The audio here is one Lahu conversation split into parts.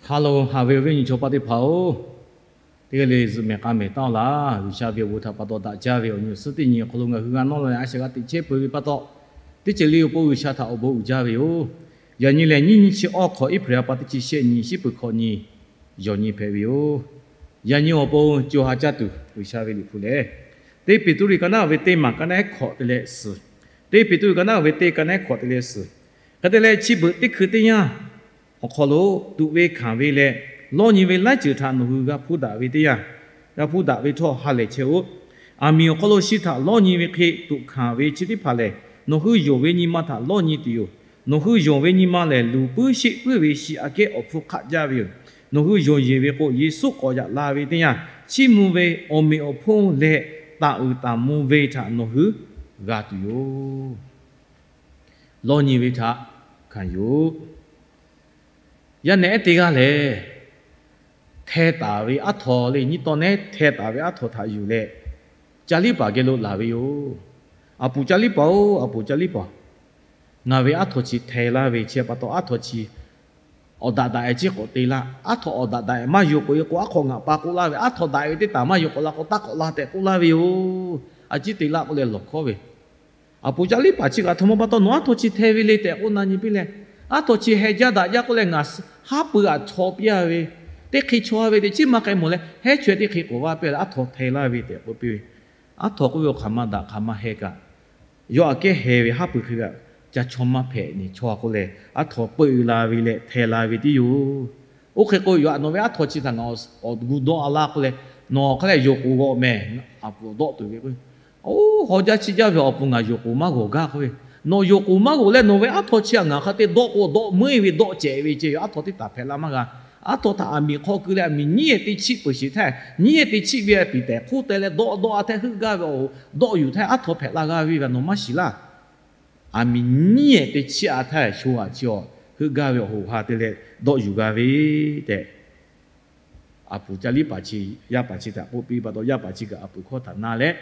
Hello, haꞈ ve awˬ viˉ awˬ nyi chaw paˆ teˇ hpaˍ-oˬ, teˇ g'aˇ le zuhꞈ mehˬ k'a mehˬ taˉ laˇ. G'uiˬsha ve awˬ bon htaꞈ pa taw daꞈ jaˇ ve awˬ nyi awˬ suhˉ teˇ nyi awˬ hk'aw lo ngaˬ hui g'a nawˇ la leh a shaꞈ g'a teꞈ chehˇ peuˬ ve pa taw, teˇ ceuˬ le awˬ pon G'uiˬsha htaꞈ awˬ bon uiˍ jaˇ ve yoˬ. Yaꞈ nyi lehˬ, nyiˇ nyi chi awˇ hk'awꞈ, April ha pa teˇ chi shehˆ nyi, shiˉ peuˬ hkawꞈ nyi, yawˬ nyi hpehꞈ ve yoˬ. Yaꞈ nyi awˬ pon co ha caˇ tuˬ G'uiˬsha ve Liꞈ hpu lehˬ, teˇ Peˍtruˆ ka naˉ ve teˇ maˬ ka naˉ hkawꞈ te leh suhˍ, teˇ Peˍtruˆ ka naˉ ve teˇ ka naˉ hkawꞈ te leh suhˍ, hk'e te leh chi beuꞈ teˇ hkui teˇ yanˇ awˬ hk'aw lo tuꞈ ve hkanˍ ve leh lawˇ nyi ve laiˉ ceuˬ htaꞈ nawˬ hui g'a hpuˇ daꞈ ve teˇ yanˇ, g'a hpuˇ daꞈ ve htawˇ ha lehˬ chehˇ-oˆ. Aˬ miˍ awˬ hk'aw lo shi htaꞈ lawˇ nyi ve hk'e tuꞈ hkanˍ ve chi teˇ hpaˍ lehˬ, nawˬ hui yonˍ ve nyi ma htaꞈ lawˇ nyi tuˬ yoˬ. Nawˬ hui yonˍ ve nyi ma lehˬ, luˬ puiˉ sheˆ puiˉ ve shi aꞈ kehˉ awˬ hpfuhˇ hk'aˆ jaˇ ve yoˬ. Nawˬ hui yonˍ yeˬ ve k'o, Yeˍsuˆ k'awꞈ yaꞈ la ve teˇ yanˇ, chiˇ mvuh ve awˬ meꞈ awˬ hponˇ leh taˍ uiˍ taˍ mvuh ve htaꞈ nawˬ hui g'a tuˬ yoˬ. Lawˇ nyi ve htaꞈ hkanˍ yoˬ. Yaˇ nehˬ ehˉ teˇ g'aˇ lehˬ, hteh taˍ ve aˉ htaw le, nyiˇ taw nehˉ hteh taˍ ve aˉ htaw htaꞈ yuˬ leh, caˇ liˇ paˍ geh lo laˬ ve yoˬ. Aˬ puˍ caˇ liˇ paˍ-oˬ, aˬ puˍ caˇ liˇ paˍ, ngaˬ ve aˉ htaw chi hteh laˇ ve chi pa taw, aˉ htaw chi awˬ daꞈ daꞈ-e ciˉ k'awꞈ te laˇ. Aˉ htaw awˬ daꞈ daꞈ-e maˇ yuˬ k'oꞈ-e k'o, aˉ hk'aw ngaˬ pa k'oˆ laˇ ve, aˉ htaw daꞈ-e ve teˇ taˍ maˇ yuˬ k'oꞈ la k'o, taˇ k'awꞈ la tehꞈ k'oˆ laˇ ve yoˬ. A ciˉ te laˇ k'oˆ leh lawˬ hkawˉ ve, aˬ puˍ caˇ liˇ paˍ chi kaꞈ aˬ htoꞈ ma pa taw nawˬ aˉ htaw chi hteh ve le tehꞈ k'oˆ na nyi piˇ leh, aˉ htaw chi heh jaˇ daꞈ jaˇ k'oˆ leh, ngaˬ haˉ pui aꞈ chaw piˇ-a ve, teˇ hk'e chaw ve teꞈ chiˉ maˇ k'ai mawˬ leh, hehˉ chaweh teˇ hk'e k'oˍ vaˇ piˇ leh aˉ htaw hteh laˇ ve tehꞈ k'oˆ piˇ ve. Aˉ htaw k'oˆ ve awˬ hk'aˬ ma daꞈ hk'aˬ ma heh kaꞈ, yawˇ aꞈ kehˉ heh ve haˉ pui hk'e ve, ca chaw maˇ hpehꞈ nyi chaw k'oˆ leh, aˉ htaw peu la ve leh hteh la ve tiˉ yoˬ. Oˇ hk'e k'o, yaꞈ nawˬ ve aˉ htaw chi htaꞈ ngaˬ awˬ gu dawˇ a laˇ k'oˆ leh, nawˬ hk'a lehˬ yonˍ k'oˍ g'awꞈ mehˍ, aˬ puˍ dawˆ tuˬ ve k'o, oˇ haw jaˇ chi jaˇ ve awˬ puˍ ngaˬ yonˍ k'oˍ maˇ g'awˬ gaˇ k'oˆ ve, nawˬ yonˍ k'oˍ maˇ g'awˬ leh nawˬ ve aˉ htaw chi htaꞈ ngaˬ hk'a te dawˆ k'o, dawˆ meuˇ ve dawˆ cehˬ ve ceh yoˬ. Aˉ htaw teˇ taˍ hpehꞈ la maˇ g'a. Aˉ htaw htaꞈ aˬ miˍ hk'aw keu leh aˬ miˍ nyiˉ ehˍ teˇ chiˆ peuˬ sheˍ htaˇ, nyiˉ ehˍ teˇ chiˆ ve piˍ tehˍ hk'oˆ teh leh dawˆ dawˆ a htaˇ heuˆ gaˇ ve awˬ hoꞈ dawˆ yuˬ htaˇ aˉ htaw hpehꞈ la g'a ve kaꞈ nawˬ maˇ shiˍ laˇ. Aˬ miˍ nyiˉ ehˍ teˇ chiˆ a htaˇ sho aꞈ chi awˬ heuˆ gaˇ ve awˬ hoꞈ ha te leh dawˆ yuˬ g'a ve tehꞈ, aˬ puˍ caˇ liˇ paˍ chi, yaˇ paˍ chi htaꞈ k'oˆ piˇ pa taw, yaˇ paˍ chi kaꞈ aˬ puˍ hkawˇ htaꞈ na leh,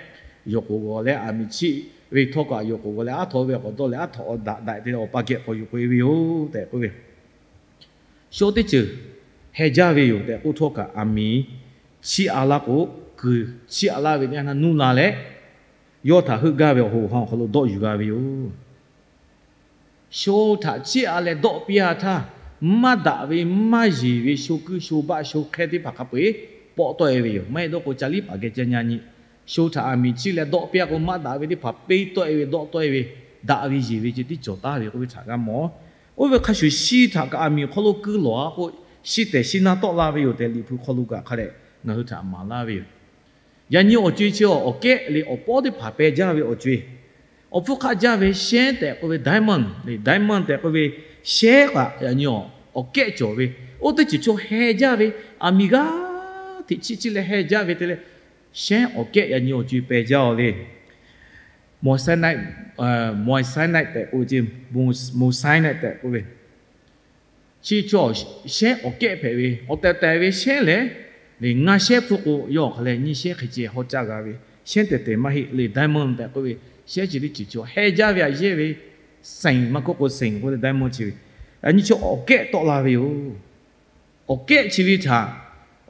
yonˍ k'oˍ g'awˬ leh aˬ miˍ chiˆ ve htawˇ kaꞈ yonˍ k'oˍ g'awˬ leh aˉ htaw ve awˬ hk'aw dawˇ leh aˉ htaw awˬ daꞈ daꞈ te leh awˬ pa geh k'awꞈ yuˬ k'oꞈ-e ve yoˬ tehꞈ k'oˆ ve. Shaw teˇ ceuˬ heh jaˇ ve yoˬ tehꞈ k'oˆ htawˇ kaꞈ, aˬ miˍ chiˆ a laˇ k'o, kuiˬ chiˆ a laˇ ve teˇ yanˇ htaˇ nuˇ la leh, yawˇ htaꞈ heuˆ gaˇ ve awˬ hoꞈ ha awˬ hk'aw lo dawˆ yuˬ g'a ve yoˬ. Sho htaꞈ chiˆ a leh dawˆ piˇ a htaˇ, maˇ daꞈ ve maˇ yeˬ ve sho kuiˉ sho baˆ sho hk'ehˇ teˇ hpaˍ hk'a peu-eˬ pawˆ tawˆ-e ve yoˬ. Maˇ heˆ dawˇ k'o, caˇ liˇ paˍ geh ca nyi nyi, sho htaꞈ aˬ miˍ chiˆ leh dawˆ piˇ a k'o, maˇ daꞈ ve teˇ hpaˍ peˇ tawˆ-e ve, dawˆ tawˆ-e ve, daꞈ ve yeˬ ve ceh tiˉ cawˬ taˍ ve k'oˆ ve htaꞈ g'a mawˬ. Oˇ ve hk'a shuˍ shi htaꞈ kaꞈ aˬ miˍ awˬ hk'aw lo keu lawˬ a k'o, shi tehˬ shi na tawˆ la ve yoˬ tehꞈ, Liꞈ hpu hk'aw lo kaꞈ hk'a dehꞈ ngaˬ hui htaꞈ maˍ laˇ ve yoˬ. Yaꞈ nyi awˬ co-e chi awˬ kehˉ le awˬ pawˉ teˇ hpaˍ peh jaˇ ve awˬ co-e. Awˬ hpfuhˇ hk'aˆ jaˇ ve shehˉ tehꞈ k'oˆ ve diamond le, diamond tehꞈ k'oˆ ve shehˉ kaꞈ yaꞈ nyi awˬ kehˉ cawˬ ve, oˇ teˇ ceuˬ chaw heh jaˇ ve, aˬ miˍ g'aˇ hteꞈ chiˆ chiˆ leh heh jaˇ ve te leh, shehˉ awˬ kehˉ yaꞈ nyi awˬ co-e peh jaˇ-oˬ le. Moissanite, moissanite tehꞈ k'oˆ ve, moissanite tehꞈ k'oˆ ve, chi chaw shehˉ awˬ kehˉ hpehꞈ ve, awˬ tehˬ tehˬ ve shehˉ lehˬ, le ngaˇ shehˉ hpfuhˇ k'o yawˇ awˬ hk'a leh nyiˇ shehˉ hk'e ceh haw caˇ g'a ve, shehˉ tehˬ tehˬ maˇ heˆ le, diamond tehꞈ k'oˆ ve shehˉ chi teˇ ceuˬ chaw heh jaˇ ve aꞈ yehˇ ve, seˍ maˇ k'oˆ k'o seˍ k'oˆ ve diamond chi ve, yaꞈ nyi chaw awˬ kehˉ tawˆ la ve yoˬ. Awˬ kehˉ chi ve htaꞈ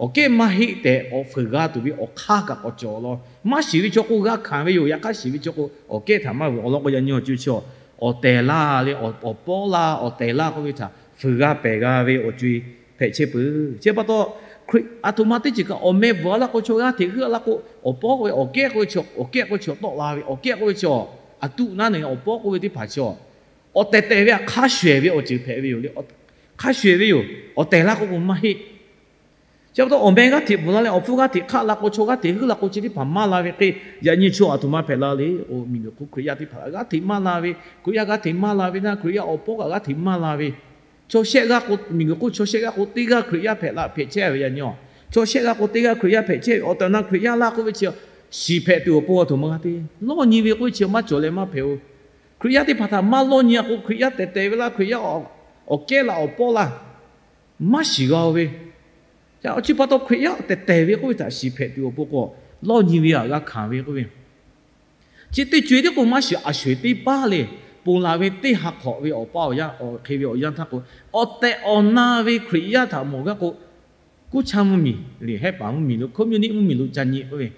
awˬ kehˉ maˇ heˆ tehꞈ k'awꞈ fuiˍ g'a tuˬ ve awˬ hk'aˇ kaꞈ k'awꞈ cawˬ law. Maˇ shiˍ ve chaw k'o g'a hkanˍ ve yoˬ. Yaꞈ hk'aˇ shiˍ ve chaw k'o awˬ kehˉ htaꞈ maˇ vuiˬ. Awˬ lawn k'o yaꞈ nyi awˬ co-e chi awˬ tehˬ laˇ le, awˬ pawˉ laˇ, awˬ tehˬ laˇ k'oˆ ve htaꞈ fuiˍ g'a pehˬ g'a ve awˬ co-e hpehꞈ chehˇ peuˬ. Chi pa taw, Hkriꞈ aˬ htoꞈ ma teˇ ceuˬ kaꞈ awˬ meh bvuhꞈ a laˇ k'o, chaw g'aˇ hteꞈ heuˆ a laˇ k'o, awˬ pawˉ k'oˆ ve awˬ kehˉ k'oˆ ve chi awˬ kehˉ k'oˆ ve chi awˬ tawˆ la ve, awˬ kehˉ k'oˆ ve chi awˬ tuꞈ naˉ neˬ awˬ pawˉ k'oˆ ve teˇ hpaˍ chi awˬ, awˬ tehˬ tehˬ ve htaꞈ hk'a shuˍ ehˍ ve awˬ ceuˬ hpehꞈ ve yoˬ le. Hk'a shuˍ ehˍ ve yoˬ. Awˬ tehˬ laˇ k'oˆ k'o maˇ heˆ. Chi pa taw awˬ meh g'aˇ hteꞈ bvuhꞈ la leh, awˬ hpfuhˇ g'aˇ hteꞈ hk'aˆ la k'o, chaw g'aˇ hteꞈ heuˆ la k'o, chi teˇ hpaˍ maˇ la ve hk'e, yaꞈ nyi chaw aˬ htoꞈ ma hpehꞈ la le k'o, miˬguiˬ hk'oˆ Hkriꞈ yaˇ teˇ hpaˍ g'aˇ hteꞈ maˇ la ve, Hkriꞈ yaˇ g'aˇ hteꞈ maˇ la ve naˆ, Hkriꞈ yaˇ awˬ pawˉ kaꞈ g'aˇ hteꞈ maˇ la ve, chaw shehˆ g'aˇ k'o, miˬguiˬ hk'oˆ chaw shehˆ g'aˇ k'o teˇ g'aˇ Hkriꞈ yaˇ hpehꞈ la hpehꞈ chehˇ ve yaꞈ nyi awˬ, chaw shehˆ g'aˇ k'o teˇ g'aˇ Hkriꞈ yaˇ hpehꞈ chehˇ ve awˬ tehˬ awˬ na Hkriꞈ yaˇ laˇ k'oˆ ve chi shiˍ hpehꞈ tuˬ awˬ pon aˬ htoꞈ ma g'a te. Lawˇ nyi ve k'oˆ ve chi maˇ cawˬ leh maˇ hpehꞈ-oˬ. Hkriꞈ yaˇ teˇ hpaˍ htaꞈ maˇ lawˇ nyi a k'o, Hkriꞈ yaˇ tehˬ tehˬ ve laˇ, Hkriꞈ yaˇ awˬ kehˉ laˇ awˬ pawˉ laˇ maˇ shiˍ g'a-o ve. Chi pa taw Hkriꞈ yaˇ tehˬ tehˬ ve k'oˆ ve htaꞈ shiˍ hpehꞈ tuˬ awˬ pon k'o, lawˇ nyi ve htaꞈ g'a hkanˍ ve k'oˆ ve, chi teˇ co-e tiˉ k'o maˇ shiˍ, a sho-eˬ teˇ paˇ le. ponˬ laˬ ve teˇ ha hk'awꞈ ve awˬ pa awˬ yanˇ, awˬ hk'e ve awˬ yanˇ htaˇ k'o, awˬ tehˬ awˬ na ve Hkriꞈ yaˇ htaꞈ mawˬ gaˇ k'o, kuˇ chaˇ mvuhˇmiˬ le, hehˉ paˍ mvuhˇmiˬ lo, communist mvuhˇmiˬ lo ca nyi k'oˆ ve,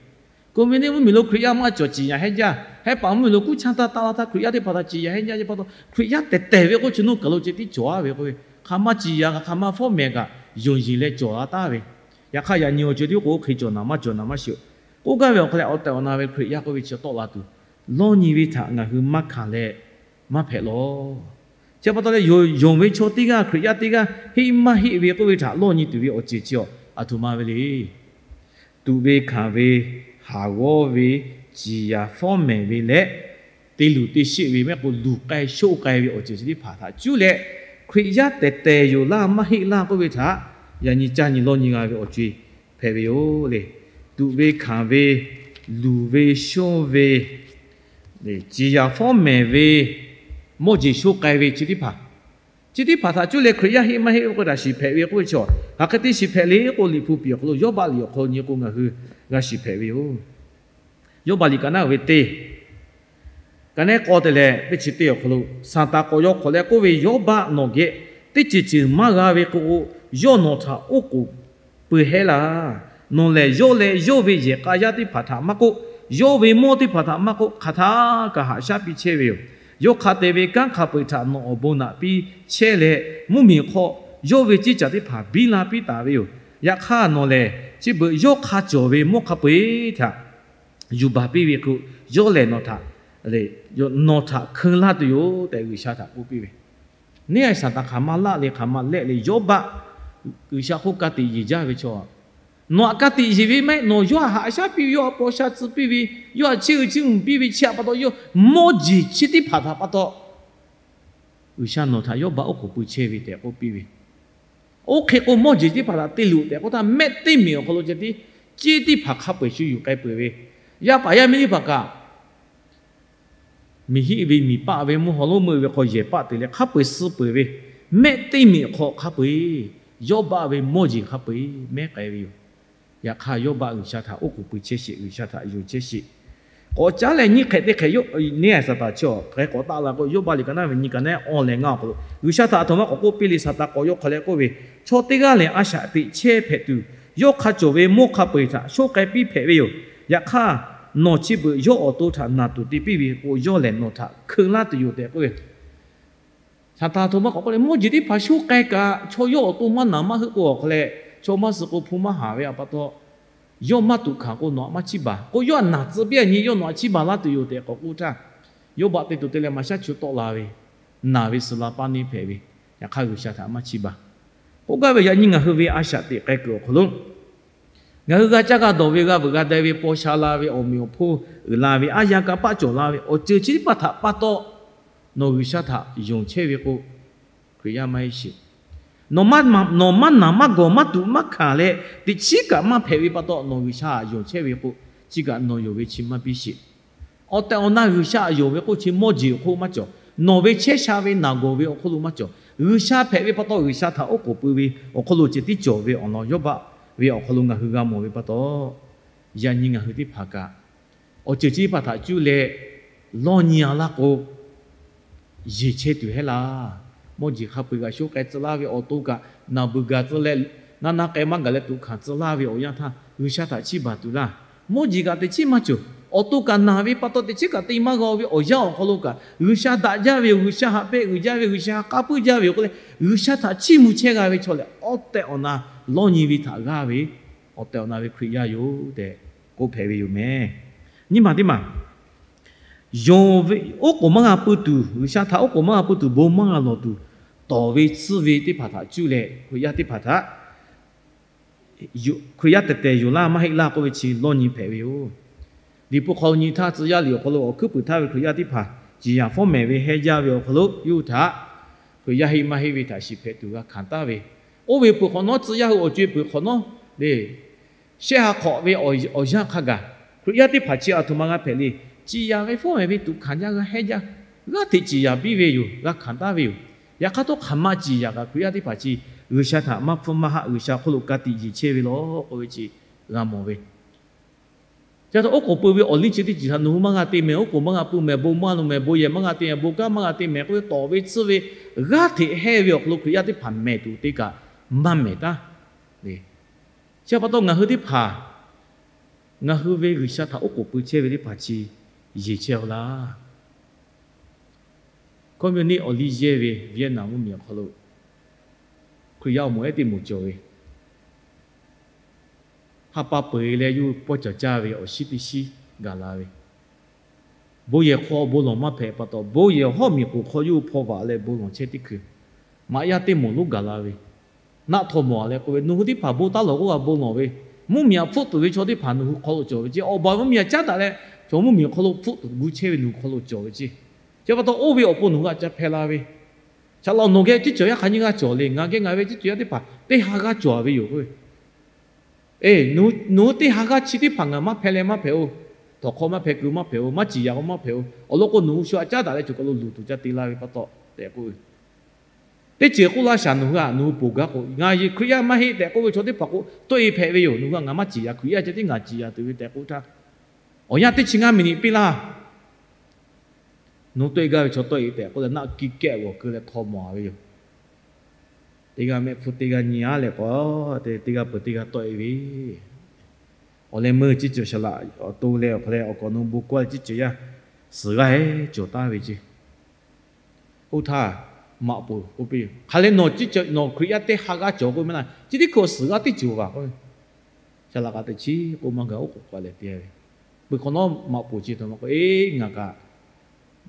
communist mvuhˇmiˬ lo Hkriꞈ yaˇ maˇ cawˬ ciˍ yaˍ hehnˇ jaˇ, hehˉ paˍ mvuhˇmiˬ lo kuˇ chaˇ taˇ taˇ laˇ htaˇ Hkriꞈ yaˇ teˇ hpaˍ htaꞈ ciˍ yaˍ hehnˇ jaˇ ve pa taw, Hkriꞈ yaˇ tehˬ tehˬ ve k'oˆ chi nuˇ kaˬ lo ceh tiˉ cawˬ a ve k'oˆ ve, hk'aˬ ma ciˍ yaˍ kaꞈ hk'aˬ ma fawˉ mehˍ kaꞈ yonˍ yeˬ leh cawˬ a taˍ ve. Yaꞈ hk'aˇ yaꞈ nyi awˬ ceuˬ tiˉ k'o oˇ hk'e cawˬ naˍ maˇ cawˬ naˍ maˇ shiˍ-oˬ. K'oˆ gaˇ ve awˬ hk'aw leh awˬ tehˬ awˬ na ve Hkriꞈ yaˇ k'oˆ ve chi tawˆ la tuˬ, lawˇ nyi ve htaꞈ ngaˬ hui maˇ hkanˍ leh maˇ hpehꞈ lawˬ. Chi pa taw leh yonˍ ve chaw teˇ g'aˇ, Hkriꞈ yaˇ teˇ g'aˇ heˆ maˇ heˆ ve k'oˆ ve htaꞈ lawˇ nyi tuˬ ve awˬ ceuˬ chi a, aˬ htoꞈ ma ve le. Tuꞈ ve hkanˍ ve, haˍ g'awˇ ve, ciˍ yaˍ fawˉ mehˍ ve leh, te luˬ te sheˆ ve mehˆ k'o luˬ k'ai shoˆ k'ai ve awˬ ceuˬ chi teˇ hpaˍ htaꞈ cuˇ leh, Hkriꞈ yaˇ tehˬ tehˬ yoˬ laˇ maˇ heˆ laˇ k'oˆ ve htaꞈ yaꞈ nyi caˇ nyi lawˇ nyi g'a ve awˬ co-e hpehꞈ ve yoˬ le. Tuꞈ ve hkanˍ ve, luˬ ve shonˇ ve, ciˍ yaˍ fawˉ mehˍ ve, mawˇ jeˬ shoˆ k'ai ve chi teˇ hpaˍ, chi teˇ hpaˍ htaꞈ cuˇ leh Hkriꞈ yaˇ heˆ maˇ heˆ k'oˆ ve htaꞈ shiˍ hpehꞈ ve k'oˆ ve chi, hk'aˬ hk'e te shiˍ hpehꞈ le k'o, Liꞈ hpu piˍ awˬ hk'aw lo Yawˇbaˆ liꞈ awˬ hk'aw lo nyi k'o ngaˬ hui g'a shiˍ hpehꞈ ve yoˬ. Yawˇbaˆ liꞈ kaꞈ naˉ ve teˇ kaꞈ nehˉ k'aw te leh teˇ chi teˇ awˬ hk'aw lo, Saˍtanˍ k'awꞈ yaw hk'awꞈ leh k'oˆ ve, Yawˇbaˆ nawˬ geh teˇ ceuˬ ceuˬ maˇ g'a ve k'o, yawˇ nawˬ htaꞈ oˉ k'oˍ pui hehˉ laˇ. Nawˬ lehˬ yawˇ leh yawˇ ve yehˬ k'a yaˇ teˇ hpaˍ htaꞈ maˇ k'oˆ, yawˇ ve mawˇ teˇ hpaˍ htaꞈ maˇ k'oˆ, hk'aˬ htaˇ kaꞈ haꞈ shaˉ piˇ chehˇ ve yoˬ. Yawˇ hk'a te ve kanˉ hk'a peu-eˬ htaꞈ nawˬ awˬ bon naꞈ piˇ chehˇ leh, mvuhˇmiˬ hk'aw yawˇ ve ceˇ caˬ teˇ hpaˍ biˇ la piˇ taˍ ve yoˬ. Yaꞈ hk'aˇ nawˬ lehˬ chi beuꞈ yawˇ hk'a cawˬ ve mawˇ hk'a peu-eˬ htaꞈ yuˬ baˬ piˇ ve k'o, yawˇ lehˬ nawˬ htaꞈ, nawˬ htaꞈ hkeun laˇ tuˬ yoˬ tehꞈ G'uiˬsha htaꞈ k'oˆ piˇ ve. Neˇ a Saˍtanˍ hk'aˬ ma laˆ le, hk'aˬ ma lehˆ le, Yawˇbaˆ G'uiˬsha hk'oˆ ka tiꞈ yeˬ jaˇ ve chaw, nawˬ htaꞈ ka tiꞈ yeˬ ve maˇ heˆ, nawˬ yawˇ htaꞈ haꞈ shaˉ piˇ ve, yawˇ htaꞈ paw sha tcuh piˇ ve, yawˇ htaꞈ chiˇ uiˍ chiˇ mvuhˬ piˇ ve chi htaꞈ pa taw, yawˇ mawˇ jeˬ chi teˇ hpaˍ htaꞈ pa taw, G'uiˬsha nawˬ htaꞈ Yawˇbaˆ oˉ k'oˍ pui chehˇ ve tehꞈ k'oˆ piˇ ve. Oˇ hk'e k'o mawˇ jeˬ teˇ hpaˍ htaꞈ te luˬ tehꞈ k'oˆ htaˇ, mehˆ teˇ miˬ awˬ hk'aw lo ceh tiˉ ceˇ teˇ hpaˍ hk'a peu-eˬ shu yuˬ k'ai peuˬ ve, yaˇ paˍ yaˇ miˇ teˇ hpaˍ kaꞈ miˬ hiˆ ve miˬ paˆ ve mvuhˇ haw lonˉ meuˆ ve hk'aw yehˬ paˆ te leh hk'a peu-eˬ suh peuˬ ve, mehˆ teˇ miˬ hk'aw hk'a peu-eˬ Yawˇbaˆ ve mawˇ jeˬ hk'a peu-eˬ mehˉ k'ai ve yoˬ. Yaꞈ hk'aˇ Yawˇbaˆ G'uiˬsha htaꞈ oˉ k'oˍ pui chehˇ sheˍ, G'uiˬsha htaꞈ yonˍ chehˇ sheˍ. K'awꞈ caˉ leh nyiˇ hk'ehꞈ teˇ hk'ehꞈ neˇ a Saˍtanˍ chi awˬ hk'e k'awꞈ taˆ la k'o, Yawˇbaˆ liꞈ kaꞈ naˉ ve nyi kaꞈ nehˉ awˬ lehˬ ngaˇ awˬ hk'aw lo G'uiˬsha htaꞈ aˬ htoꞈ ma k'awꞈ k'oˆ piˇ le, Saˍtanˍ k'awꞈ yaw hk'awꞈ leh k'oˆ ve, chaw teˇ g'aˇ lehˬ a shaꞈ teꞈ chehˇ hpehꞈ tuˬ, yawˇ hk'a cawˬ ve mawˇ hk'a peu-eˬ htaꞈ shonˉ k'ai piˇ hpehꞈ ve yoˬ. Yaꞈ hk'aˇ nawˬ chi beuꞈ yawˇ awˬ to htaꞈ naˬ tuˬ te piˇ ve k'o, yawˇ lehˬ nawˬ htaꞈ hkeun laˇ tuˬ yoˬ tehꞈ k'oˆ ve. Saˍtanˍ aˬ htoꞈ ma k'awꞈ k'oˆ le, mawˇ jeˬ teˇ hpaˍ shonˉ k'ai kaꞈ chaw yawˇ awˬ to maˇ naˬ maˇ heuˆ k'o awˬ hk'aw leh, chaw maˇ suh k'o hpu maˇ haˍ ve a pa taw, yawˇ maˇ tuꞈ hkanˍ k'o nawˬ htaꞈ maˇ chiˇ baˬ k'o, yawˇ htaꞈ naˬ tcuh piˇ a nyi yawˇ nawˬ htaꞈ chiˇ baˬ laˇ tuˬ yoˬ tehꞈ k'awꞈ k'oˆ htaˇ, Yawˇbaˆ te to te leh maˇ shaˉ chu tawˆ la ve, naˬ ve suh la paˇ neˇ hpehꞈ ve, yaꞈ hk'aˇ G'uiˬsha htaꞈ maˇ chiˇ baˬ. K'oˆ gaˇ ve yaꞈ nyi ngaˬ hui ve a shaꞈ teꞈ k'ai kuiˬ awˬ hk'aw lo ngaˬ hui g'a caˇ g'a dawˬ ve, g'a veuꞈ g'a deh ve, paw sha la ve, awˬ meꞈ awˬ hponˇ uiˍ la ve, aˉ yanˇ kanˇ paˆ cawˬ la ve awˬ ceuˬ chi teˇ hpaˍ htaꞈ pa taw, nawˬ G'uiˬsha htaꞈ yonˍ chehˇ ve k'o, Hkriꞈ yaˇ maˇ heˆ sheˍ. Nawˬ maˇ, nawˬ maˇ naˬ maˇ gawˬ maˇ tuꞈ maˇ hkanˍ leh teꞈ chiˉ kaꞈ maˇ hpehꞈ ve pa taw, nawˬ G'uiˬsha htaꞈ yonˍ chehˇ ve k'o, chi kaꞈ nawˬ yonˍ ve chi maˇ biˇ sheˍ. Awˬ tehˬ awˬ na G'uiˬsha htaꞈ yonˍ ve k'oˆ chi mawˇ jeˬ awˬ hk'oˆ maˇ cawˬ. Nawˬ ve chehˇ sha ve naˬ gawˬ ve awˬ hk'oˆ lo maˇ cawˬ. G'uiˬsha hpehꞈ ve pa taw, G'uiˬsha htaꞈ oˉ k'oˍ pui ve awˬ hk'aw lo ceh tiˉ cawˬ ve awˬ lawn Yawˇbaˆ ve awˬ hk'aw lo ngaˬ hui g'a mawˬ ve pa taw, yaꞈ nyi ngaˬ hui teˇ hpaˍ kaꞈ awˬ ceuˬ chi teˇ hpaˍ htaꞈ cuˇ leh lawˇ nyi a laˇ k'o, yeˬ chehˇ tuˬ heˆ laˇ. Mawˇ jeˬ hk'a peu-eˬ kaꞈ shonˉ k'ai tcuh laˇ ve awˬ to kaꞈ, naˬ beuꞈ gaˬ tcuh leh, naˇ naˇ k'ai maˇ gaˬ leh tuꞈ hkanˍ tcuh laˇ ve awˬ yanˇ htaˇ G'uiˬsha htaꞈ chiˇ baˬ tuˬ laˇ. Mawˇ jeˬ kaꞈ teꞈ chiˉ maˇ cawˬ. Awˬ to kaꞈ naˬ ve pa taw teꞈ chiˉ kaꞈ te maˇ g'a ve awˬ yanˇ awˬ hk'aw lo kaꞈ, G'uiˬsha daꞈ jaˇ ve yoˬ, G'uiˬsha haꞈ pehnˇ uiˍ jaˇ ve, G'uiˬsha haꞈ k'a puiˉ jaˇ ve yoˬ k'oˆ leh, G'uiˬsha htaꞈ chiˇ mvuh chehˇ g'a ve chaw lehˬ, awˬ tehˬ awˬ na lawˇ nyi ve htaꞈ g'aˇ ve awˬ tehˬ awˬ na ve Hkriꞈ yaˇ yoˬ tehꞈ k'oˆ hpehꞈ ve yoˬ meh. Nyi maˬ teˇ maˬ, yonˍ ve oˉ k'oˍ maˇ g'a pui tuˬ, G'uiˬsha htaꞈ oˉ k'oˍ maˇ g'a pui tuˬ, bon maˇ g'a lawˬ tuˬ, tawˍ ve tsuhˇ ve teˇ hpaˍ htaꞈ cuˇ leh Hkriꞈ yaˇ teˇ hpaˍ htaꞈ Hkriꞈ yaˇ tehˬ tehˬ yoˬ laˇ maˇ heˆ laˇ k'oˆ ve chi lawˇ nyi hpehꞈ ve yoˬ. Liꞈ hpu hk'aw nyi htaˇ, tcuh yaˇ liꞈ awˬ hk'aw lo awˬ hkuiˉ puiˍ htaˇ ve Hkriꞈ yaˇ teˇ hpaˍ ciˍ yanˍ fawˉ mehˍ ve heh jaˇ ve awˬ hk'aw lo yawˇ hui htaꞈ Hkriꞈ yaˇ heˆ maˇ heˆ ve htaꞈ shiˍ hpehꞈ tuˬ g'a hkanˍ taˍ ve, oˇ ve peuˬ hk'awꞈ nawˉ, tcuh yaˇ hui awˬ co-e peuˬ hk'awꞈ nawˉ le, shehˆ ha hk'awꞈ ve awˬ yanˇ hk'a gaˬ, Hkriꞈ yaˇ teˇ hpaˍ chi aˬ htoꞈ ma g'a hpehꞈ le. Ciˍ yanˍ ve fawˉ mehˍ ve tuꞈ hkanˍ jaˇ g'a heh jaˇ, g'aˇ hteꞈ ciˍ yanˍ piˇ ve yoˬ, g'a hkanˍ taˍ ve yoˬ. Yaꞈ hk'aˇ htawˇ hk'aˬ ma ciˍ yanˍ kaꞈ Hkriꞈ yaˇ teˇ hpaˍ chi G'uiˬsha htaꞈ maˇ hpfuhˇ maˇ haˆ, G'uiˬsha hk'oˆ lo ka tiꞈ yeˬ chehˇ ve law k'oˆ ve chi g'a mawˬ ve. Ca taw oˉ k'oˍ pui ve awˬ liˇ chi teˇ ceuˬ htaꞈ nawˬ hui maˇ g'a te mehˍ, oˉ k'oˍ maˇ g'a pui mehˍ, bon maˇ lo mehˍ, bon yehˬ maˇ g'a te mehˍ, bon kanˉ maˇ g'a te mehˍ k'oˆ ve tawˍ ve tsuhˇ ve g'aˇ hteꞈ hehˇ ve awˬ hk'aw lo Hkriꞈ yaˇ teˇ hpaˍ mehˍ tuˬ teˇ kaꞈ maˇ mehˍ taˉ. Chi pa taw ngaˬ hui teˇ hpaˍ, ngaˬ hui ve G'uiˬsha htaꞈ oˉ k'oˍ pui chehˇ ve teˇ hpaˍ chi yeˬ chehˇ-oˆ laˇ. Communist awˬ liˇ yehˇ ve Vietnam mvuhˇmiˬ awˬ hk'aw lo Hkriꞈ yaˇ awˬ moˍ ehˉ teˇ moˍ cawˬ ve, ha pa peuˬ leh yawˇ hui pawˇ cawˬ caˇ ve awˬ shinˉ teˇ shinˉ gaˬ la ve, bon yehˬ hk'aw bon lawˬ maˇ hpehꞈ pa taw, bon yehˬ hawˉ miˬ k'oˍ hk'aw yawˇ hui hpaw vaꞈ leh bon lawˬ chehˇ teˇ hkui, maꞈ yaˇ teˇ moˍ lonˉ gaˬ la ve, naˆ htaw mawˬ leh k'oˆ ve, Nawˬ hui teˇ hpaˍ bon taˉ lawˬ k'oˆ g'a bon lawˬ ve, mvuhˇmiˬ htaꞈ hpfuhˆ tuˬ ve chaw teˇ hpaˍ nawˬ hui hk'aw lo cawˬ ve ceˇ. Awˬ baˬ mvuhˇmiˬ htaꞈ caˉ daꞈ leh chaw mvuhˇmiˬ awˬ hk'aw lo hpfuhˆ tuˬ gu chehˇ ve nawˬ hui hk'aw lo cawˬ ve ceˇ. Chi pa taw oˇ ve awˬ pon nawˬ hui htaꞈ ca hpehꞈ la ve, shaˍ laꞈ nawˬ geh ceˇ cawˬ yaˇ hk'aˬ nyi g'aˇ cawˬ le, ngaˬ geh ngaˬ ve ceˇ cawˬ yaˇ teˇ hpaˍ teˇ ha g'aˇ cawˬ ve yoˬ k'oˆ ve. Eˬ, nawˬ hui teˇ ha g'aˇ chi teˇ hpaˍ ngaˬ maˇ hpehꞈ leh maˇ hpehꞈ-oˬ. Htawnˍ hk'aw maˇ hpehꞈ kuiˬ maˇ hpehꞈ-oˬ, maˇ ciˍ yaꞈ k'o maˇ hpehꞈ-oˬ. Awˬ lawn k'o nawˬ hui shu htaꞈ caˉ daꞈ leh chaw hk'aw lo luˬ tuˬ ca te la ve pa taw tehꞈ k'oˆ ve, teˇ ceuˬ k'oˆ laˇ shaˍ nawˬ hui htaꞈ nawˬ hui ponˬ gaˇ k'o, ngaˬ yeˬ Hkriꞈ yaˇ maˇ heˆ tehꞈ k'oˆ ve chaw teˇ hpaˍ k'o, tawˆ-e hpehꞈ ve yoˬ. Nawˬ hui htaꞈ ngaˬ maˇ ciˍ yaꞈ, Hkriꞈ yaˇ ceh tiˉ ngaˬ ciˍ yaꞈ tuˬ ve tehꞈ k'oˆ htaˇ, awˬ yanˇ teˇ chi ngaˇ miˬniꞈ piˇ laˇ. Nawˬ hui tawˆ-e gaˇ ve chaw tawˆ-e tehꞈ k'oˆ leh naˆ kiˇ kehˆ g'awˬ keu leh htaw mawˬ-a ve yoˬ. Teˇ g'aˇ mehˆ hpfuhˇ teˇ g'aˇ nyi-a leh k'o, teˇ g'aˇ peuˬ teˇ g'aˇ tawˆ-e ve, awˬ leh meuˇ ceˇ cawˬ shaˍ laꞈ awˬ to leh awˬ hk'aw leh awˬ kawꞈ nawˬ bon kawˇ leh ceˇ cawˬ yaˇ suhˍ g'aˇ-e cawˬ taˍ ve ceˇ. Oˇ htaˇ maꞈ poˍ k'oˆ piˇ, Hk'aˬ leh nawˬ ceˇ cawˬ, nawˬ Hkriꞈ yaˇ teˇ ha g'aˇ cawˬ k'oˆ maˇ laˇ, chi teˇ hkui awˬ suhˍ g'aˇ teˇ cawˬ vaˬ k'oˆ ve, shaˍ laꞈ kaꞈ teꞈ chiˉ k'oˆ maˇ gaˬ oˉ k'oˍ k'oˆ leh te ve. Peuˬ hk'awꞈ nawˉ maꞈ poˍ chi htaꞈ ma k'o, Eˬ, ngaˬ kaꞈ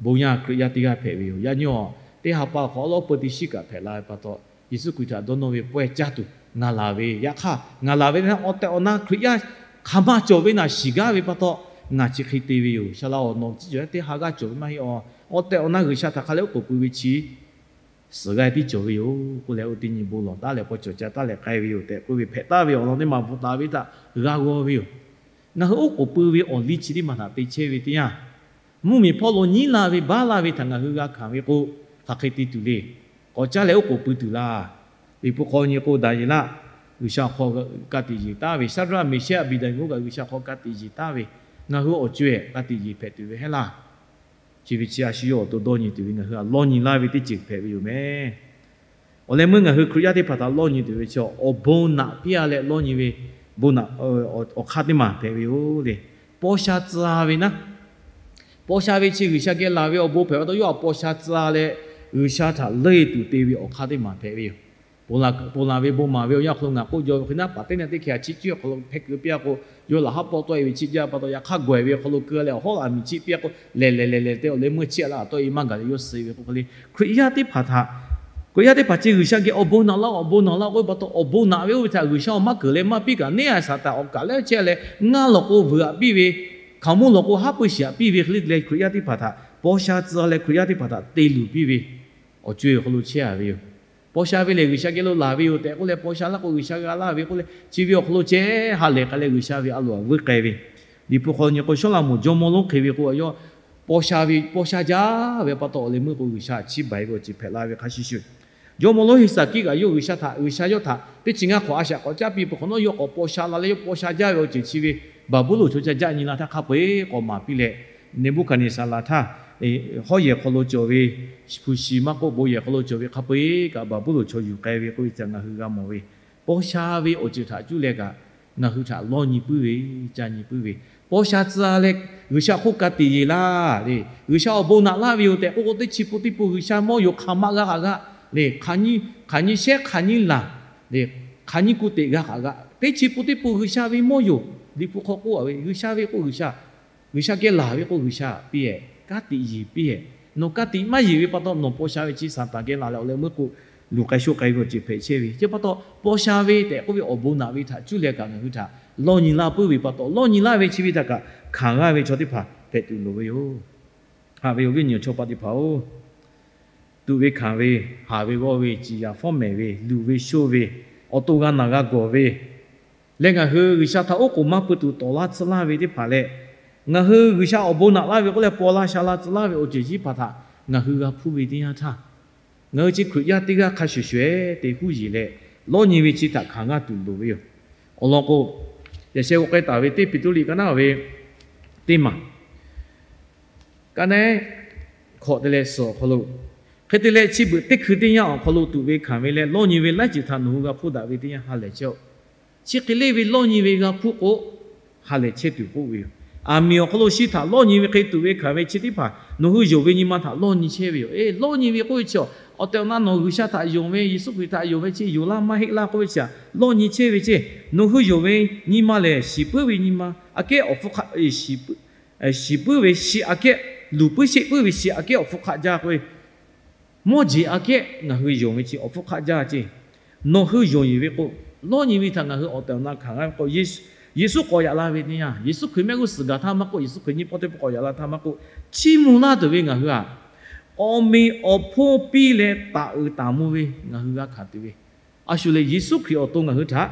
bon yaˇ Hkriꞈ yaˇ teˇ g'aˇ hpehꞈ ve yoˬ. Yaꞈ nyi-a, teˇ ha pa hk'awꞈ awˉ lawˉ peu teˇ shiˉ kaꞈ hpehꞈ la ve pa taw, Yeˍsuˆ Hkriꞈ htaꞈ dawˇ nawˇ ve pawehˇ caˇ tuˬ ngaˬ laˬ ve. Yaꞈ hk'aˇ ngaˬ laˬ ve awˬ tehˬ awˬ na Hkriꞈ yaˇ hk'aˬ ma cawˬ ve naˬ shiˍ gaˇ ve pa taw, ngaˬ chi hk'e te ve yoˬ. Shaˍ laꞈ-oˬ, nawˬ ceˇ cawˬ yaˇ teˇ ha g'aˇ cawˬ ve maˇ heˆ-a. Awˬ tehˬ awˬ na G'uiˬsha htaꞈ hk'a leh oˉ k'oˍ pui ve chi suhˍ g'aˇ tiˉ cawˬ ve yoˬ k'oˆ leh, oˇ teˇ nyi bon lawˬ taˉ leh k'awꞈ cawˬ ca taˉ leh k'ai ve yoˬ tehꞈ k'oˆ ve hpehꞈ taˍ ve awˬ lawn teˇ ma bvuhꞈ taˍ ve htaꞈ g'a g'aw ve yoˬ. Ngaˬ hui oˉ k'oˍ pui ve awˬ liˇ chi teˇ maˬ htaꞈ te chehˇ ve teˇ yanˇ, mvuhˇmiˬ hpawˇ lo nyiˉ laˇ ve baˆ laˇ ve htaꞈ ngaˬ hui g'a hkanˍ ve k'o, hk'aˬ hk'e te tuˬ le. K'awꞈ caˇ leh oˉ k'oˍ pui tuˬ laˇ. Liꞈ hpu hk'aw nyi k'o, Daˍyeˍlaˆ G'uiˬsha awˬ hk'aw ka tiꞈ yeˬ taˍ ve, Shaˍdraˆ, Meˍshehˇ, Aˍbeˍdaˍneˍgoˆ kaꞈ G'uiˬsha awˬ hk'aw ka tiꞈ yeˬ taˍ ve, ngaˬ hui awˬ co-e ka tiꞈ yeˬ hpehꞈ tuˬ ve heˆ laˇ. Chi ve chi a shu yawˇ awˬ to dawˇ nyi tuˬ ve ngaˬ hui htaꞈ lawˇ nyi laˇ ve teˇ ceuˬ hpehꞈ ve yoˬ meh. Awˬ leh meuˇ ngaˬ hui Hkriꞈ yaˇ teˇ hpaˍ htaꞈ lawˇ nyi tuˬ ve chi awˬ bon naꞈ piˇ-a leh lawˇ nyi ve bon naꞈ awˬ hk'aˇ teˇ maˬ hpehꞈ ve yoˬ le. Paw sha tcuh-a ve naˉ, paw sha ve chi G'uiˬsha geh laˬ ve awˬ bon hpehꞈ pa taw, yawˇ htaꞈ paw sha tcuh-a leh G'uiˬsha htaꞈ leuˆ tuˬ te ve awˬ hk'aˇ teˇ maˬ hpehꞈ ve yoˬ. Ponˬ laˬ ve bon maˍ ve awˬ yanˇ hk'aw lo ngaˬ k'oˆ jaw ve hk'e naˉ, paˍ teˇ nyi teˇ hkeh htaꞈ chiˇ cuˇ awˬ hk'aw lo hpehˇ kuiˬ piˇ-a k'o, yawˇ laꞈ haˉ pawˆ tawˆ-e ve chi jaˇ pa taw, yaꞈ hk'aˇ gawˬ-e ve awˬ hk'aw lo keu leh awˬ hawˉ laꞈ miˬ chiˆ piˇ-a k'o, lehˬ lehˬ lehˬ lehˬ te awˬ leh meuˇ chiˇ-a laˇ tawˆ-e maˇ gaˬ leh yawˇ suh ve k'o hk'e le. Hkriꞈ yaˇ teˇ hpaˍ htaꞈ, Hkriꞈ yaˇ teˇ hpaˍ chi G'uiˬsha geh awˬ bon naꞈ laˇ, awˬ bon naꞈ laˇ k'oˆ ve pa taw, awˬ bon naꞈ ve oˇ ve htaꞈ G'uiˬsha awˬ maˇ keunˍ leh maˇ piˇ kaꞈ, neˇ a shaˍ taˍ awˬ kaˬ lehˉ chehˇ leh ngaˇ lawˬ k'o vuiˬ aꞈ piˇ ve, hkaoˍmonˇ lawˬ k'o haˉ pui shiˍ aꞈ piˇ ve hk'e le. Hkriꞈ yaˇ teˇ hpaˍ htaꞈ paw sha tcuh leh Hkriꞈ yaˇ teˇ hpaˍ htaꞈ te luˬ piˇ ve awˬ co-e awˬ hk'aw lo chehˇ-a ve yoˬ. Paw sha ve lehˬ G'uiˬsha geh lo laˬ ve yoˬ tehꞈ k'oˆ leh, paw sha laˇ k'o G'uiˬsha g'a laˇ ve k'oˆ leh, chi ve awˬ hk'aw lo ceh ha lehˬ k'ai leh G'uiˬsha ve a loˍ aꞈ vuiˇ k'ai ve, Liꞈ hpu hk'aw nyi k'o, Sawˉlaꞈmonˍ jawˇmawˇ lonˉ hk'e ve k'o, yawˇ paw sha ve, paw sha jaˇ ve pa taw, awˬ leh meuˇ k'o G'uiˬsha chiˇ baˬ-e ve awˬ ceuˬ hpehꞈ la ve hk'a shuˍ shuˍ, jawˇmawˇ lonˉ Heˍsaˍkiˆ kaꞈ yawˇ G'uiˬsha htaꞈ, G'uiˬsha yawˇ htaꞈ teˇ chi ngaˇ hk'awꞈ a shaꞈ k'awꞈ caˇ piˇ peuˬ hk'awꞈ nawˉ, yawˇ k'awꞈ paw sha la leh yawˇ paw sha jaˇ ve awˬ ceuˬ chi ve Baˍbuˍlonˍ chaw ca jaˆ nyi la htaˇ hk'a peu-eˬ k'awꞈ maˍ piˇ leh, Neˍbuˆhkaˍneˍsaˍlaˍ htaˇ hawˉ yehˬ hk'aw lo cawˬ ve hpu shi maˇ k'oˆ, bon yehˬ hk'aw lo cawˬ ve hk'a peu-eˬ kaꞈ Baˍbuˍlonˍ chaw yuˬ k'ai ve k'oˆ ve htaꞈ ngaˬ hui g'a mawˬ ve, paw sha ve awˬ ceuˬ htaꞈ cuˇ leh kaꞈ ngaˬ hui htaꞈ lawˇ nyi puiˉ ve, ca nyi puiˉ ve, paw sha tcuh-a leh G'uiˬsha hk'oˆ ka tiꞈ yeˬ laˇ le. G'uiˬsha awˬ bon naꞈ laˇ ve yoˬ tehꞈ k'oˆ k'o, teˇ chi pun teˇ pun G'uiˬsha mawˇ yoˬ hk'aˬ ma g'a k'aꞈ g'aˇ le. Hk'aˬ nyi shehˉ hk'aˬ nyi laˬ le, hk'aˬ nyi ku teꞈ g'a k'aꞈ g'aˇ, teˇ chi pun teˇ pun G'uiˬsha ve mawˇ yoˬ. Liꞈ hpu hk'aw k'oˆ-a ve, G'uiˬsha ve k'o G'uiˬsha, G'uiˬsha geh laˬ ve k'o G'uiˬsha piˇ-eˬ, ka tiꞈ yeˬ piˇ-eˬ. Nawˬ ka tiꞈ maˇ yeˬ ve pa taw, nawˬ paw sha ve chi Saˍtanˍ geh laˬ leh awˬ leh meuˇ k'o luˬ k'ai shoˆ k'ai ve awˬ ceuˬ hpehꞈ chehˇ ve. Chi pa taw, paw sha ve tehꞈ k'oˆ ve awˬ bon naꞈ ve htaꞈ cuˇ leh kaꞈ ngaˬ hui htaꞈ lawˇ nyi laˇ puiˉ ve pa taw, lawˇ nyi laˇ ve chi ve htaꞈ kaꞈ hkanˍ g'aˇ ve chaw teˇ hpaˍ hpehꞈ tuˬ loˍ ve yoˬ. Haꞈ ve awˬ viˉ awˬ nyi awˬ chawˇ paˆ teˇ hpaˍ-oˬ, tuꞈ ve hkanˍ ve, haˍ ve g'awˇ ve, ciˍ yaꞈ fawˉ mehˍ ve, luˬ ve shoˇ ve, awˬ to g'a naˬ g'a gawˬ ve leh, ngaˬ hui G'uiˬsha htaꞈ oˉ k'oˍ maˇ pui tuˬ tawˍ laˇ tcuh laˇ ve teˇ hpaˍ leh, ngaˬ hui G'uiˬsha awˬ bon naꞈ laˇ ve k'oˆ leh paw la sha la tcuh laˇ ve awˬ ceuˬ chi teˇ hpaˍ htaꞈ ngaˬ hui g'a hpuˇ ve teˇ yanˇ htaˇ, ngaˬ hui chi Hkriꞈ yaˇ teˇ g'aˇ hk'a shuˍ shuˍ-eˬ te huˉ yeˬ leh, lawˇ nyi ve chi htaꞈ hkanˍ g'aˇ tuˬ loˍ ve yoˬ. Awˬ lawn k'o, yaꞈ sheh g'aw k'ai taˍ ve teˇ Peˍtruˆ liꞈ ka naˉ ve teˇ maˬ. Ka naˉ hkawꞈ te leh suhˍ awˬ hk'aw lo, hk'e te leh chi beuꞈ teˇ hkui teˇ yanˇ awˬ hk'aw lo tuꞈ ve hkanˍ ve leh lawˇ nyi ve laiˉ ceuˬ htaꞈ nawˬ hui g'a hpoˇ daꞈ ve teˇ yanˇ ha lehˬ chehˇ-oˆ. Chi hk'e leˇ ve lawˇ nyi ve g'a hpoˇ k'o, ha lehˬ chehˇ tuˬ k'oˆ ve yoˬ. Aˬ miˍ awˬ hk'aw lo shi htaꞈ lawˇ nyi ve hk'e tuꞈ ve hkanˍ ve chi teˇ hpaˍ nawˬ hui yonˍ ve nyi ma htaꞈ lawˇ nyi chehˇ ve yoˬ. Eˬ, lawˇ nyi ve k'oˆ ve chi, awˬ tehˬ awˬ na nawˬ G'uiˬsha htaꞈ yonˍ ve, Yeˍsuˆ Hkriꞈ htaꞈ yonˍ ve chi yoˬ laˇ maˇ heˆ laˇ k'oˆ ve chi htaꞈ lawˇ nyi chehˇ ve ceˇ. Nawˬ hui yonˍ ve nyi ma lehˬ, shiˍ puiˉ ve nyi ma aꞈ kehˉ awˬ hpfuhˇ hk'aˆ, shiˍ puiˉ ve shi aꞈ kehˉ, luˬ puiˉ sheˆ puiˉ ve shi aꞈ kehˉ awˬ hpfuhˇ hk'aˆ jaˇ k'oˆ ve, mawˇ jeˬ aꞈ kehˉ ngaˬ hui yonˍ ve chi awˬ hpfuhˇ hk'aˆ jaˇ ceˇ. Nawˬ hui yonˍ yeˬ ve k'o, lawˇ nyi ve htaꞈ ngaˬ hui awˬ tehˬ awˬ na hkanˍ g'a ve k'o, Yeˍsuˆ k'awꞈ yaꞈ la ve teˇ yanˇ, Yeˍsuˆ Hkriꞈ mehˆ g'uˇ suhˍ gaˬ htaˇ maˇ k'oˆ, Yeˍsuˆ Hkriꞈ nyiˇ pawˆ teˇ pawˆ k'awꞈ yaꞈ la htaˇ maˇ k'oˆ, chiˇ mvuh laˇ tuˬ ve ngaˬ hui aꞈ, awˬ meꞈ awˬ hponˇ piˇ leh taˍ uiˍ taˍ mvuh ve ngaˬ hui g'a hkanˍ tuˬ ve, a shu leh Yeˍsuˆ Hkriꞈ awˬ to ngaˬ hui htaꞈ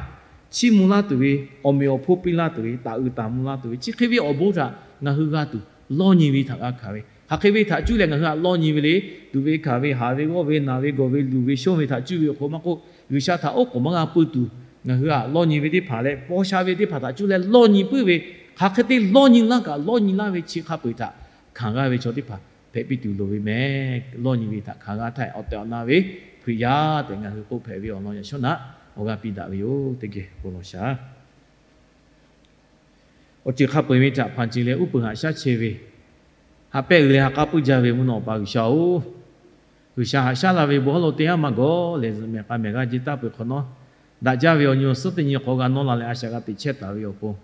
chiˇ mvuh laˇ tuˬ ve, awˬ meꞈ awˬ hponˇ piˇ laˇ tuˬ ve, taˍ uiˍ taˍ mvuh laˇ tuˬ ve, chi hk'e ve awˬ bon htaꞈ ngaˬ hui g'a tuˬ, lawˇ nyi ve htaꞈ g'a hkanˍ ve, hk'aˬ hk'e ve htaꞈ cuˇ leh ngaˬ hui aꞈ lawˇ nyi ve le. Tuꞈ ve hkanˍ ve, haˍ ve g'awˇ ve, naˬ ve gawˬ ve, luˬ ve shonˇ ve htaꞈ cuˇ ve awˬ hk'aw maˇ k'oˆ, G'uiˬsha htaꞈ oˉ k'oˍ maˇ g'a pui tuˬ, ngaˬ hui aꞈ lawˇ nyi ve teˇ hpaˍ leh paw sha ve teˇ hpaˍ htaꞈ cuˇ leh lawˇ nyi puiˉ ve, hk'aˬ hk'e te lawˇ nyi laˇ kaꞈ lawˇ nyi laˇ ve chi hk'a peu-eˬ htaꞈ hkanˍ g'a ve chaw teˇ hpaˍ hpehꞈ piˇ tuˬ loˍ ve mehˍ. Lawˇ nyi ve htaꞈ hkanˍ g'a htaˇ, awˬ tehˬ awˬ na ve Hkriꞈ yaˇ tehꞈ ngaˬ hui k'oˆ hpehꞈ ve awˬ lawn yaꞈ shawˉ naꞈ awˬ g'aˇ piˇ daꞈ ve yoˬ. Teˇ geh bon lawˬ shaˍ. Awˬ ceuˬ hk'a peu-eˬ ve htaꞈ hpanˍ ceˬ leh uˉ peunˍ haꞈ shaˉ chehˇ ve, haꞈ pehˇ uiˍ leh ha k'aˉ puiˉ jaˇ ve mvuhˇ naw Awˬ pa G'uiˬsha-oˬ, G'uiˬsha haꞈ shaˉ la ve bon hawˉ lo teˇ haˉ maˇ gawˬ lehˬ, zuhꞈ mehˍ k'a mehˍ g'aˇ jeˇ taˇ peuˬ hk'awꞈ nawˉ, daꞈ jaˇ ve awˬ nyi awˬ suhˉ teˇ nyi hk'aw g'a nawˇ la leh a shaꞈ g'a teꞈ chehˇ taˍ ve awˬ pon,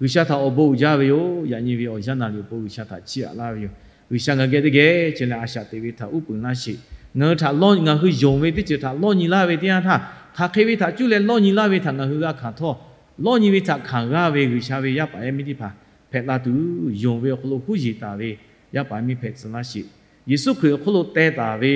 G'uiˬsha htaꞈ awˬ bon uiˍ jaˇ ve yoˬ. Yaꞈ nyi ve awˬ yanˇ naˍ riˍ awˬ pon G'uiˬsha htaꞈ chiˇ aꞈ laˇ ve yoˬ. G'uiˬsha ngaˬ geh teˇ geh chehˇ leh a shaꞈ teꞈ ve htaꞈ uˉ peunˍ laˇ sheˍ. Ngaˬ hui htaꞈ lawˇ, ngaˬ hui yonˍ ve teˇ ceuˬ htaꞈ lawˇ nyi laˇ ve teˇ yanˇ htaˇ, hk'aˬ hk'e ve htaꞈ cuˇ leh lawˇ nyi laˇ ve htaꞈ ngaˬ hui g'a hkanˍ htawˇ, lawˇ nyi ve htaꞈ hkanˍ g'a ve G'uiˬsha ve yaˇ paˍ yaˇ miˇ teˇ hpaˍ hpehꞈ la tuˬ, yonˍ ve awˬ hk'aw lo huˉ yeˬ taˍ ve yaˇ paˍ yaˇ miˇ hpehꞈ tcuh laˇ sheˍ. Yeˍsuˆ Hkriꞈ awˬ hk'aw lo teh taˍ ve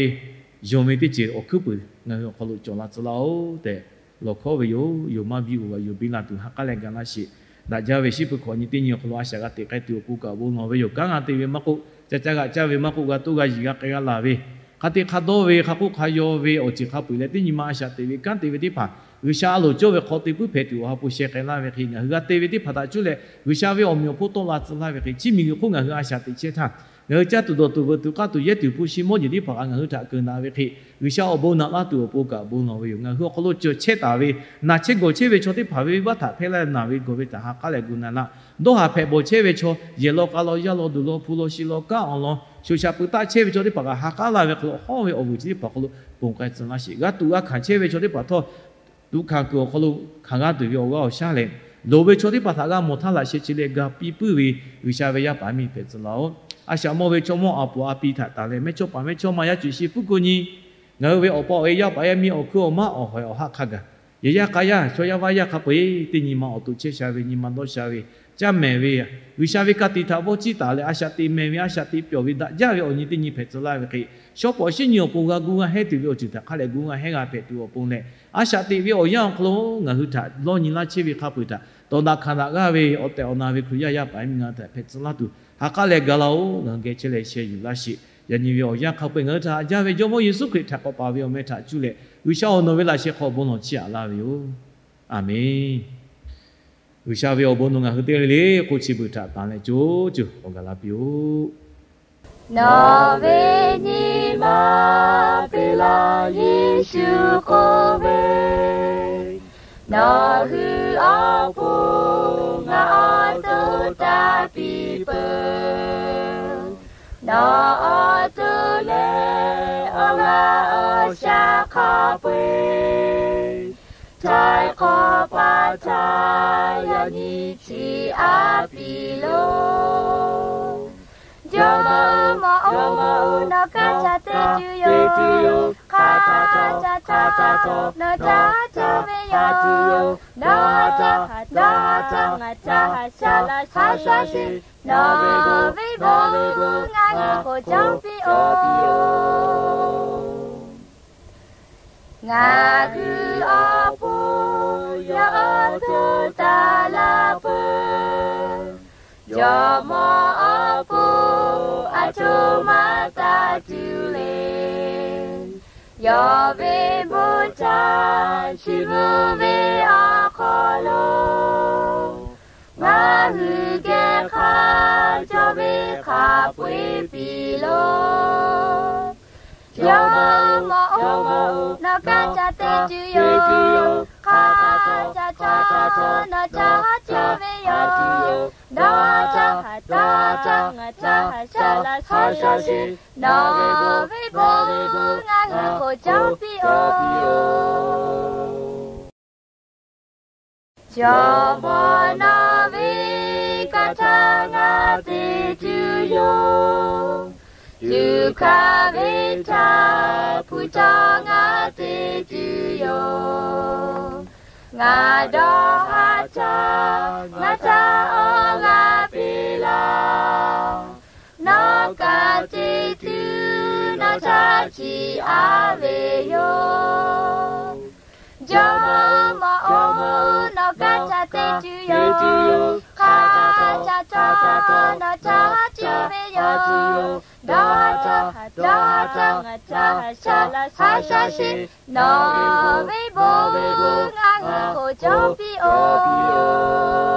yonˍ ve teˇ ceuˬ awˬ hkuiˉ puiˍ ngaˬ hui awˬ hk'aw lo cawˬ la tcuh laˇ-oˬ tehꞈ lawˬ hkawˉ ve yoˬ. Yonˍ maˇ biˇ g'oˬ g'aꞈ yonˍ biˇ la tuˬ ha k'aˉ leh ga laˇ sheˍ. Daꞈ jaˇ ve shiˉ pui hkawꞈ nyi teˇ nyi awˬ hk'aw lo a shaꞈ g'a teꞈ k'ai tuˬ awˬ pon kaꞈ bon lawˬ ve yoˬ. Kanˉ g'a te ve maˇ k'oˆ, ca caˇ g'aꞈ caˇ ve maˇ k'oˆ, g'a toˇ g'a yiˬ g'a k'ai g'a laˬ ve, hk'a te hk'a dawˇ ve, hk'a k'oˆ hk'a yaw ve awˬ ceuˬ hk'a peu-eˬ leh teˇ nyi ma a shaꞈ teꞈ ve kanˉ te ve teˇ hpaˍ, G'uiˬsha a loˍ cawˇ ve hk'aw te puiˉ hpehꞈ tuˬ awˬ ha hpu sheh k'ai laˇ ve hk'e, ngaˬ hui g'a te ve teˇ hpaˍ htaꞈ cuˇ leh G'uiˬsha ve awˬ meꞈ awˬ hponˇ tawˆ la tcuh laˇ ve hk'e, chi miˬguiˬ hk'oˆ ngaˬ hui a shaꞈ teꞈ chehˇ htaˇ, ngaˬ hui caˇ tuˬ dawˬ tuˬ veuꞈ tuˬ k'aˇ tuˬ yehˇ tuˬ hpu shi mawˇ jeˬ teˇ hpaˍ kaꞈ ngaˬ hui htaꞈ keunˍ daꞈ ve hk'e, G'uiˬsha awˬ bon naꞈ laˇ tuˬ awˬ pon kaꞈ bon lawˬ ve yoˬ. Ngaˬ hui awˬ hk'aw lo ceuˬ chehˇ taˍ ve, naˬ chehˇ gawˬ chehˇ ve chaw teˇ hpaˍ ve venˇbaˆ htaꞈ hpehˇ laˇ naˬ ve gawˬ ve htaꞈ ha k'aˉ leh gu na laˇ. Dawˇ haˍ hpehꞈ bawˬ chehˇ ve chaw, yehˬ law k'a law, yaˇ law duˬ law, hpu law shi law, kanˉ awˬ lawn shoꞈ shaꞈ peuˬ taˆ chehˇ ve chaw teˇ hpaˍ kaꞈ ha k'aˉ laˇ ve hk'aw lo hawˉ ve awˬ vuiˬ chi teˇ hpaˍ hk'aw lo ponˬ k'ai tcuh laˇ sheˍ. G'a tuꞈ g'a hkanˍ chehˇ ve chaw teˇ hpaˍ htawˇ, tuꞈ hkanˍ kuiˬ awˬ hk'aw lo hkanˍ g'a tuˬ ve awˬ g'aˇ awˬ shaˉ leh, loˍ ve chaw teˇ hpaˍ htaꞈ g'a mawˬ htaˇ laꞈ sheh chi leh ga piˇ puiˉ ve G'uiˬsha ve yaˇ paˍ yaˇ miˇ hpehꞈ tcuh laˇ-oˆ. A shaꞈ mawˇ ve chaw mawˇ a poˍ a pi htaꞈ taˍ leh mehˇchawˇ paˍ mehˇchawˇma yaˇ cuˬ shi fuˉ ku nyi, ngaˬ hui ve awˬ pa awˬ e yaˇ paˍ yaˇ miˇ awˬ hkuiˉ awˬ maˉ awˬ hawehˍ awˬ haˆ hk'a gaˬ, yehˬ yaˇ k'a yaˇ chaw yaˇ vaˇ yaˇ hk'a peu-eˬ teˇ nyi ma awˬ to chehˇ sha ve, nyi ma dawˇ sha ve, caˇ mehˍ ve, G'uiˬsha ve ka tiꞈ htaꞈ vawˇ ciˇ taˍ leh a shaꞈ teꞈ mehˍ ve, a shaꞈ teꞈ pyawˬ ve, daꞈ jaˇ ve awˬ nyi teˇ nyi hpehꞈ tcuh laˇ ve hk'e, shawˉ pawˍ shiˉ nyi awˬ pon g'a gu g'a hehnˇ tuˬ ve awˬ ceuˬ htaꞈ hk'a leh gu g'a hehnˇ g'a hpehꞈ tuˬ awˬ pon leh, a shaꞈ teꞈ ve awˬ yanˇ awˬ hk'aw lo ngaˬ hui htaꞈ lawˇ nyi laˇ chehˇ ve hk'a peu-eˬ htaꞈ tawˍ daꞈ hkanˍ daꞈ g'aˇ ve awˬ tehˬ awˬ na ve Hkriꞈ yaˇ yaˇ paˍ yaˇ miˇ ngaˬ hui htaꞈ hpehꞈ tcuh laˇ tuˬ, ha k'aˉ leh ga laˇ-oˆ. Ngaˬ hui geh chehˇ leh sheh yuˬ laˇ sheˍ. Yaꞈ nyi ve awˬ yanˇ hk'a peu-eˬ ngaˬ hui htaꞈ haꞈ jaˇ ve Jawˇmawˇ Yeˍsuˆ Hkriꞈ htaꞈ k'awꞈ paˍ ve awˬ meh htaꞈ cuˇ leh G'uiˬsha awˬ nawˬ ve laꞈ sheh hk'aw bon lawˬ chiˇ aꞈ laˇ ve yoˬ. Aˬmenˍ. G'uiˬsha ve awˬ bon nawˬ ngaˬ hui teˇ g'aˇ le le k'oˆ chi beuꞈ htaꞈ tanˍ leh co co awˬ gaˬ la piˇ-oˆ. Nawˬ ve nyi ma peꞈ laˇ Yeˍsuˆ k'oˆ ve, Nawˬ hui awˬ pon ngaˬ awˬ to taˇ piˇ peuˬ. Nawˬ awˬ to leh awˬ g'aˇ awˬ shaˉ hk'a peu-eˬ, htaiˍ hk'awꞈ pa htaꞈ yaꞈ nyi chi a piˇ loˬ. Jawˇmawˇ-oˬ, Jawˇmawˇ-oˬ, nawˬ kaˇ ca te tuˬ yoˬ. Hk'a ca ca ca ca, nawˬ ca ca ve yoˬ. Nawˬ ha ca, nawˬ ha ca, ngaˬ ca ha ca laˇ sheˍ. Nawˬ ve bon, nawˬ ve bon ngaˬ hui k'awꞈ caˇ piˇ-oˆ. Ngaˬ hui awˬ pon yawˇ awˬ to taˇ laˇ peuˬ. Jawˇmawˇ awˬ pon a co maˇ taˇ tuˬ le. Yawˇ ve bon htaꞈ chiˇ mvuh ve awˬ hk'aw lo ngaˬ hui geh hk'a cawˬ ve hk'a peu-eˬ piˇ laˬ. Jawˇmawˇ-oˬ, Jawˇmawˇ-oˬ, nawˬ kaꞈ ca te tuˬ yoˬ. Hk'a ca ca nawˬ ca haˉ cawˇ ve yoˬ. Dawˇ haˉ caˇ, dawˇ haˉ caˇ, ngaˬ ca haˉ shaˉ laˇ sheˍ. Nawˬ ve bon ngaˬ hui k'awꞈ cawˇ piˇ-oˆ. Jawˇmawˇ nawˬ ve kaꞈ htaꞈ ngaˬ te tuˬ yoˬ. Tuꞈ hkaˇ ve htaꞈ hpu taw ngaˬ te tuˬ yoˬ. Ngaˬ dawˇ haˉ caˇ, ngaˬ htaꞈ awˬ g'aˇ piˇ laˇ. Nawˬ kaꞈ te tuˬ, nawˬ htaꞈ chiˇ aˉ ve yoˬ. Jawˇmawˇ-oˬ, nawˬ kaꞈ ca te tuˬ yoˬ. Hk'a ca ca nawˬ ca haˉ cawˇ ve yoˬ. Dawˇ haˉ caˇ, dawˇ haˉ caˇ, ngaˬ ca haˉ shaˉ laˇ sheˍ. Nawˬ ve bon ngaˬ hui k'awꞈ cawˇ piˇ-oˆ.